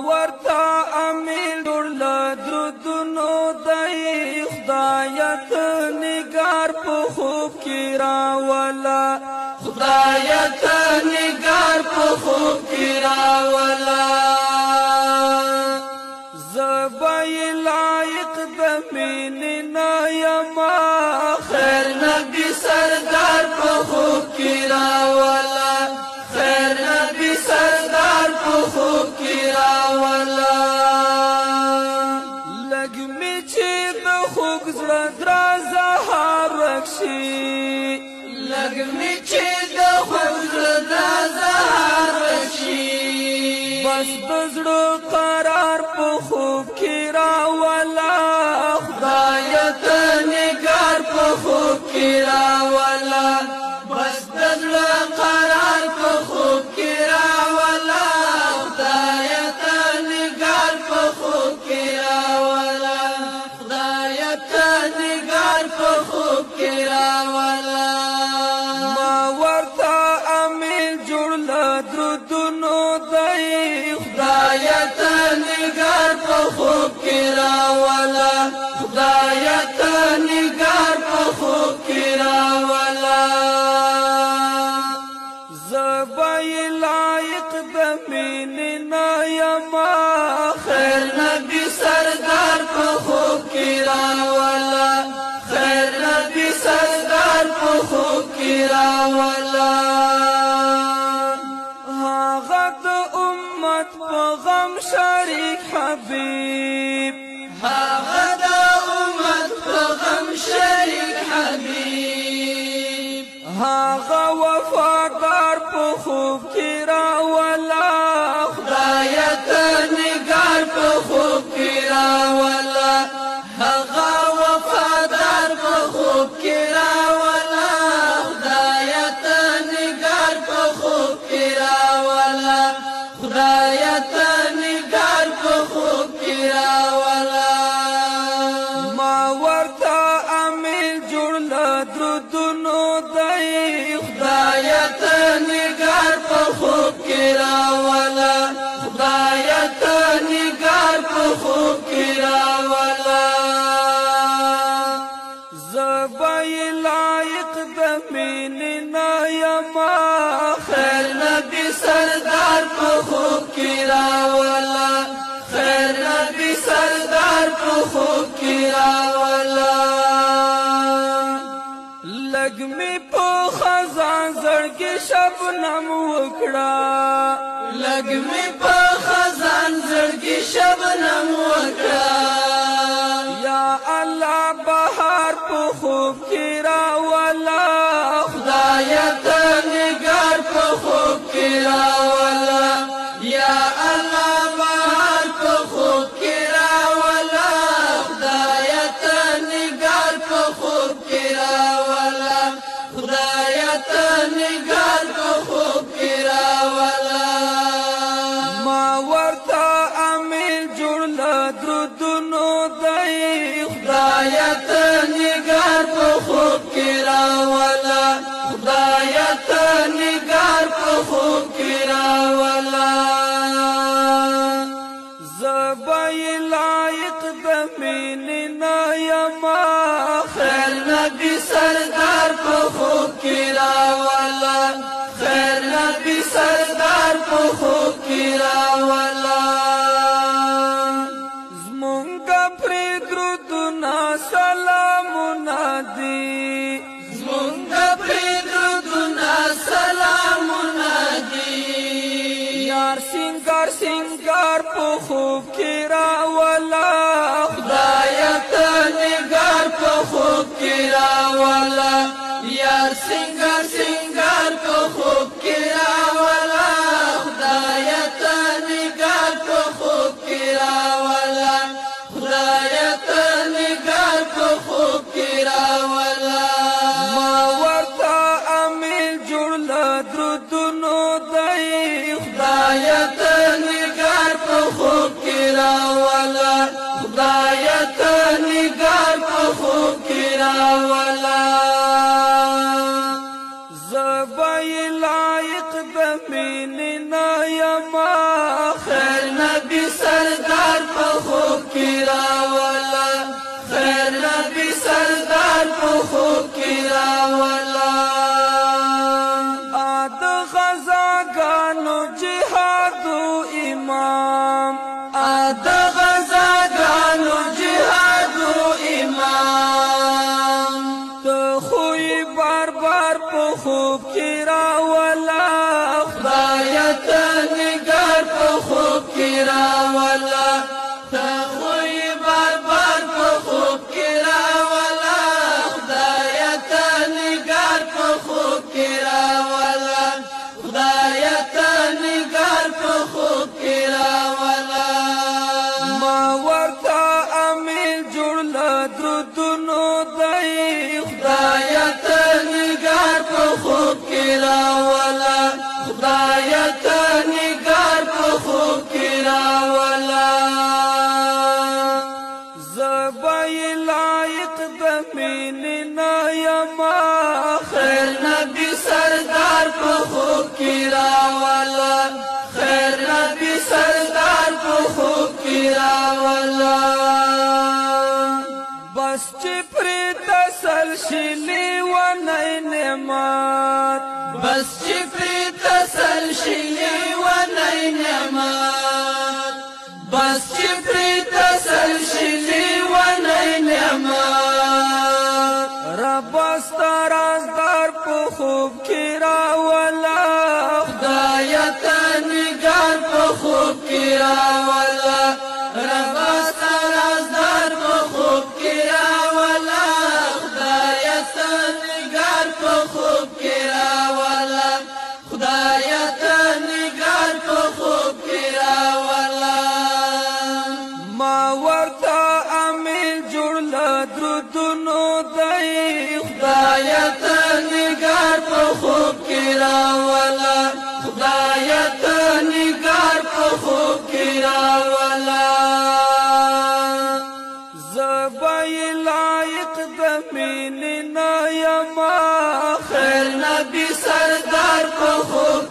ورته امیل جوړ له درودونو دی، خدایه ته نګار په خوب کې راوله، خدایه ته نګار په خوب کې راوله. زه به یې لایق د مینې نه یمه، خیر نبي سردار په خوب کې راوله، خیر نبي سردار په خوب کې راوله. لږ مې چې د خوږ زړه درزه ورک شي، لږ مې چې د خوږ زړه درزه ورک شي، بس د زړه قرار په خوب کې راوله، خدایه ته نګار په خوب کې راوله، بس د زړه قرار په خوب کې راوله، خدایه ته نګار په خوب کې راوله، خدایه ته نګار په خوب کې راوله. ما ورته امیل جوړ له درودونو دی، خدایه ته نګار په خوب کې راوله، خدایه ته نګار په خوب کې راوله. زه به یې لایق د مینې نه یمه، خیر نبي سردار په خوب کې راوله، خیر نبي سردار په خوب کې راوله. هغه د امت په غم شریک حبیب، هغه د امت په غم شریک حبیب، هغه وفادار په خوب کې راوله، خدایه ته نګار په خوب کې راوله، هغه وفادار په خوب کې راوله، خدایه ته نګار په خوب کې راوله، خدایه ته نګار په خوب کې راوله. ما ورته امیل جوړ له درودونو دی، خدایه ته نګار په خوب کې راوله، خدایه ته نګار په خوب کې راوله. زه به یې لایق د مینې نه یمه، خیر نبي سردار په خوب کې راوله، خیر نبي سردار په خوب کې راوله. لږ مې په خزان زړګي شبنم وکړه، لږ مې په خزان زړګي شبنم وکړه، یا الله بهار په خوب کې راوله، خدایه ته نګار په خوب کې راوله، یا الله بهار په خوب کې راوله، خدایه ته نګار په خوب کې راوله، خدایه ته نګار په خوب کې راوله. ما ورته امیل جوړ له درودونو دی، خدایه ته نګار په خوب کې راوله، خدایه ته نګار په خوب کې راوله. زه به یې لایق د مینې نه یمه، خیر نبي سردار په خوب کې راوله، خیر نبي سردار په خوب کې راوله. زمونږ پرې درودونه سلامونه دي، زمونږ پرې درودونه سلامونه دي، یار سنګار سنګار په خوب کې راوله، خدایه ته نګار په خوب کې راوله، یار سنګار سنګار په خوب کې راوله، خدایه ته نګار په خوب کې راوله، خدایه ته نګار په خوب کې راوله. ما ورته امیل جوړ له درودونو دی، خدایه ته نګار په خوب کې راوله، د غزاګانو جهاد امام. ته خوی بار بار په خوب کې راولا، خدای ته نګار په خوب کې راولا. ته خوی بار بار په خوب کې راولا، خدای ته نګار په خوب کې راولا. خدای ته نګار په خوب کې راولا. ما ورته امیل جوړ له درودونو دی، خدای ته نګار په خوب کې راولا. خدای ته نګار په خوب کې راولا. زه به یې لایق د مینې نه یمه، خیر نبی سردار په خوب کې راولا. خیر نبی سردار په خوب کې راولا. بس چې پرې تسل شي لیونی نعمت، بس چې پرې تسل شي لیونی نعمت، بس چې پرې تسل شي لیونی نعمت. رب ستا رازدار په خوب کې راولا، خدای ته نګار په خوب کې راولا. رب ستا رازدار په خوب کې راولا. خدای ته نګار په خوب کې راولا. خدای ته نګار په خوب کې راولا. ما ورته امیل جوړ له درودونو دی، خدای ته نګار په خوب کې راولا. خدای ته نګار په خوب کې راولا. زه به یې لایق د مینې نه یمه، خیر نبی سردار په خوب